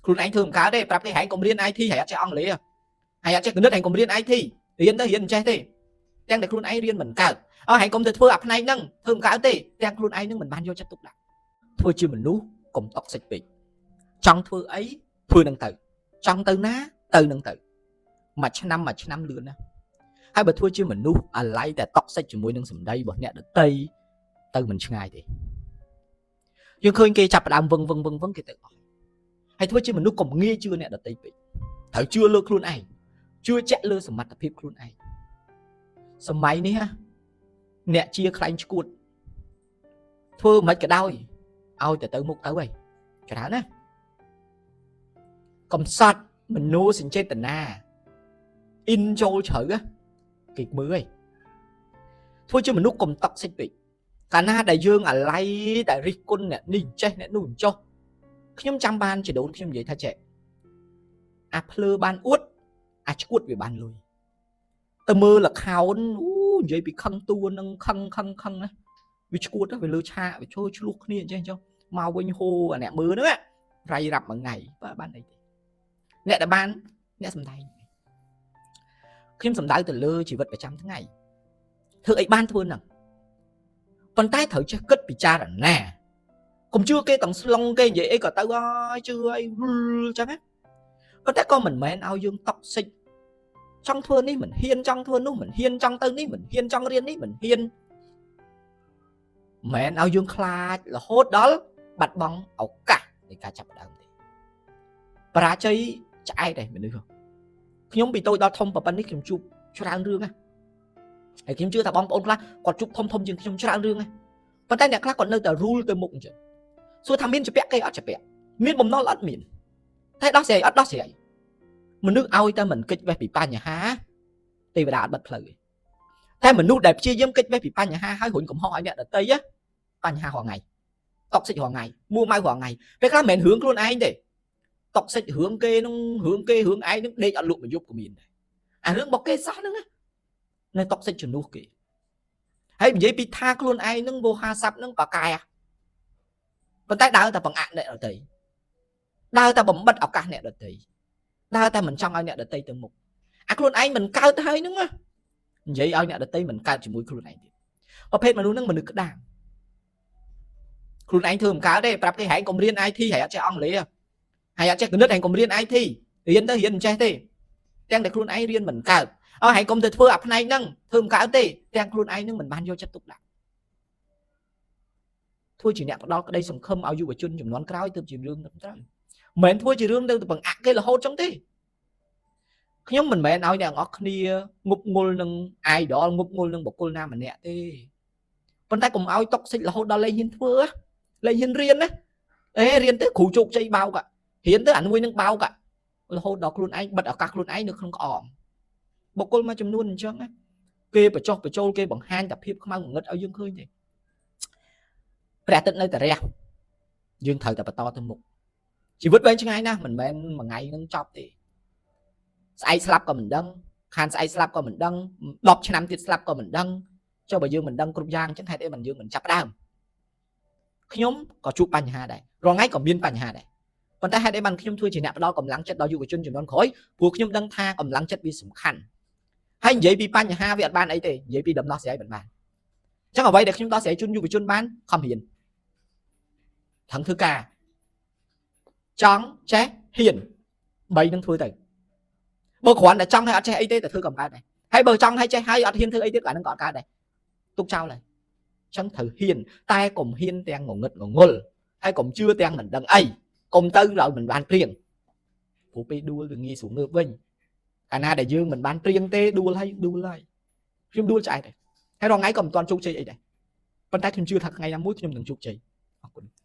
ខ្លួនឯងធ្វើមិនកើតទេប្រាប់គេហែងកុំរៀន IT ហែងអត់ចេះអង់គ្លេសហែងអត់ចេះគណិតហែងកុំរៀន IT រៀនទៅរៀនមិនចេះទេទាំងតែខ្លួនឯងរៀនមិនកើតអើហែងកុំទៅធ្វើអាផ្នែកហ្នឹងធ្វើមិនកើតទេទាំងខ្លួនឯងហ្នឹងមិនបានយកចិត្តទុកដាក់ធ្វើជាមនុស្សកុំ toxic ពេកចង់ធ្វើអីធ្វើនឹងទៅចង់ទៅណាទៅនឹងទៅមួយឆ្នាំមួយឆ្នាំលឿនណាស់ហើយបើធ្វើជាមនុស្សអាល័យតែ toxic ជាមួយនឹងសម្ដីរបស់អ្នកដទៃទៅមិនឆ្ងាយទេយើងឃើញគេចាប់ផ្ដើមវឹងវឹងវឹងវឹងគេទៅអស់ហើយធ្វើជាមនុស្សកុំងាយជឿអ្នកដទៃពេកត្រូវជឿលើខ្លួនឯងជឿជាក់លើសមត្ថភាពខ្លួនឯងសម័យនេះណាអ្នកជាខ្លែងឈួតធ្វើមិនក៏ដោយឲ្យតែទៅមុខទៅហើយច្រើនណាកំសត់មនោសញ្ចេតនាអ៊ិនចូលជ្រៅណាគេមើលហើយធ្វើជាមនុស្សកុំ toxic ពេកកាលណាដែលយើងអាល័យតែរិះគន់អ្នកនេះចេះអ្នកនោះចុះខ្ញុំចាំបានជីដូនខ្ញុំនិយាយថាចេះអាភ្លើបានអួតអាឈួតវាបានលុយទៅមើលលខោនអូនិយាយពីខឹងតួនឹងខឹងខឹងខឹងណាវាឈួតវាលើឆាកវាចូលឆ្លោះគ្នាអញ្ចឹងអញ្ចឹងមកវិញហូអាអ្នកមើលហ្នឹងរៃរាប់មួយថ្ងៃបើបានអីទេអ្នកដែលបានអ្នកសំដែងខ្ញុំសំដៅទៅលើជីវិតប្រចាំថ្ងៃធ្វើអីបានធ្វើហ្នឹងប៉ុន្តែត្រូវចេះគិតពិចារណាកុំជឿគេទាំងស្លុងគេនិយាយអីក៏ទៅហើយជឿអីអញ្ចឹងណាប៉ុន្តែក៏មិនមែនឲ្យយើង toxic ចង់ធ្វើនេះមិនហ៊ានចង់ធ្វើនោះមិនហ៊ានចង់ទៅនេះមិនហ៊ានចង់រៀននេះមិនហ៊ានមិនឲ្យយើងខ្លាចរហូតដល់បាត់បង់ឱកាសនៃការចាប់ផ្ដើមទេបរាជ័យឆ្អែតឯងមនុស្សខ្ញុំពីតូចដល់ធំប៉ុណ្ណេះខ្ញុំជួបច្រើនរឿងណាហើយខ្ញុំជឿថាបងប្អូនខ្លះគាត់ជួបធំធំជាងខ្ញុំច្រើនរឿងណាប៉ុន្តែអ្នកខ្លះគាត់នៅតែ rule ទៅមុខអញ្ចឹងសួរថាមានជាពាក់គេអត់ជាពាក់មានបំណុលអត់មានតែដោះស្រាយអត់ដោះស្រាយមនុស្សឲ្យតែមិនគិតវេះពីបញ្ហាទេវតាអត់បិទផ្លូវទេតែមនុស្សដែលព្យាយាមគិតវេះពីបញ្ហាហើយរុញកំហុសឲ្យអ្នកដទៃបញ្ហារាល់ថ្ងៃ toxic រាល់ថ្ងៃមួម៉ៅរាល់ថ្ងៃពេលខ្លះមិនមែនរឿងខ្លួនឯងទេ toxic រឿងគេនឹងរឿងគេរឿងឯងនឹងដេកអត់លក់មួយយប់ក៏មានដែរអារឿងរបស់គេសោះហ្នឹងណានៅ toxic ជំនួសគេហើយនិយាយពីថាខ្លួនឯងនឹងវោហាស័ព្ទនឹងបកែប៉ុន្តែដើរតែបង្អាក់អ្នកដទៃដើរតែបំបិតឱកាសអ្នកដទៃដើរតែមិនចង់ឲ្យអ្នកដទៃទៅមុខអាខ្លួនឯងមិនកើតហើយហ្នឹងណានិយាយឲ្យអ្នកដទៃមិនកើតជាមួយខ្លួនឯងទៀតប្រភេទមនុស្សហ្នឹងមនុស្សក្តាមខ្លួនឯងធ្វើមិនកើតទេប្រាប់គេហែងកុំរៀន IT ហែងអត់ចេះអង់គ្លេសហែងអត់ចេះគណិតហែងកុំរៀន IT រៀនទៅរៀនមិនចេះទេទាំងតែខ្លួនឯងរៀនមិនកើតអើហែងកុំទៅធ្វើអាផ្នែកហ្នឹងធ្វើមិនកើតទេទាំងខ្លួនឯងហ្នឹងមិនបានយកចិត្តទុកដាក់ធ្វើជាអ្នកផ្ដល់ក្តីសង្ឃឹមឲ្យយុវជនចំនួនក្រោយទើបជារឿងត្រឹមត្រូវមិនមែនធ្វើជារឿងទៅបង្អាក់គេរហូតចឹងទេខ្ញុំមិនមែនឲ្យអ្នកទាំងអស់គ្នាងប់ងល់នឹង idol ងប់ងល់នឹងបុគ្គលណាម្នាក់ទេប៉ុន្តែកុំឲ្យ toxic រហូតដល់លែងហ៊ានធ្វើលែងហ៊ានរៀនណាអេរៀនទៅគ្រូជោគជ័យបោករៀនទៅអានួយនឹងបោករហូតដល់ខ្លួនឯងបិទឱកាសខ្លួនឯងនៅក្នុងក្អមបុគ្គលមួយចំនួនអញ្ចឹងណាគេបញ្ចុះបញ្ចូលគេបង្ហាញតែភាពខ្មៅងងឹតឲ្យយើងឃើញទេព្រះអាទិត្យនៅតែរះយើងត្រូវតែបន្តទៅមុខជីវិតវែងឆ្ងាយណាស់មិនមែនមួយថ្ងៃនឹងចប់ទេស្អែកស្លាប់ក៏មិនដឹងខានស្អែកស្លាប់ក៏មិនដឹង10ឆ្នាំទៀតស្លាប់ក៏មិនដឹងចុះបើយើងមិនដឹងគ្រប់យ៉ាងអញ្ចឹងហេតុអីមិនយើងមិនចាប់ដើមខ្ញុំក៏ជួបបញ្ហាដែររាល់ថ្ងៃក៏មានបញ្ហាដែរប៉ុន្តែហេតុអីបានខ្ញុំធ្វើជាអ្នកផ្ដល់កម្លាំងចិត្តដល់យុវជនជំនាន់ក្រោយព្រោះខ្ញុំដឹងថាកម្លាំងចិត្តវាសំខាន់ហើយនិយាយពីបញ្ហាវាអត់បានអីទេនិយាយពីដំណោះស្រាយមិនបានអញ្ចឹងអ្វីដែលខ្ញុំដោះស្រាយជូនយុវជនបានខំរៀនថឹងធ្វើការចង់ចេះហ៊ានបីនឹងធ្វើទៅបើគ្រាន់តែចង់ឲ្យអត់ចេះអីទេតែធ្វើក៏កើតដែរហើយបើចង់ឲ្យចេះហើយអត់ហ៊ានធ្វើអីទៀតក៏អានឹងក៏អត់កើតដែរទុកចោលហើយអញ្ចឹងត្រូវហ៊ានតែកុំហ៊ានទាំងងងឹតងងុលហើយកុំជឿទាំងមិនដឹងអីកុំទៅដោយមិនបានព្រៀងព្រោះពេលដួលវាងាយស្រួលងើបវិញកាលណាដែលយើងមិនបានព្រៀងទេដួលហើយដួលហើយខ្ញុំដួលឆ្អែតហើយហើយរាល់ថ្ងៃក៏មិនទាន់ជោគជ័យអីដែរប៉ុន្តែខ្ញុំជឿថាថ្ងៃណាមួយខ្ញុំនឹងជោគជ័យអរគុណ។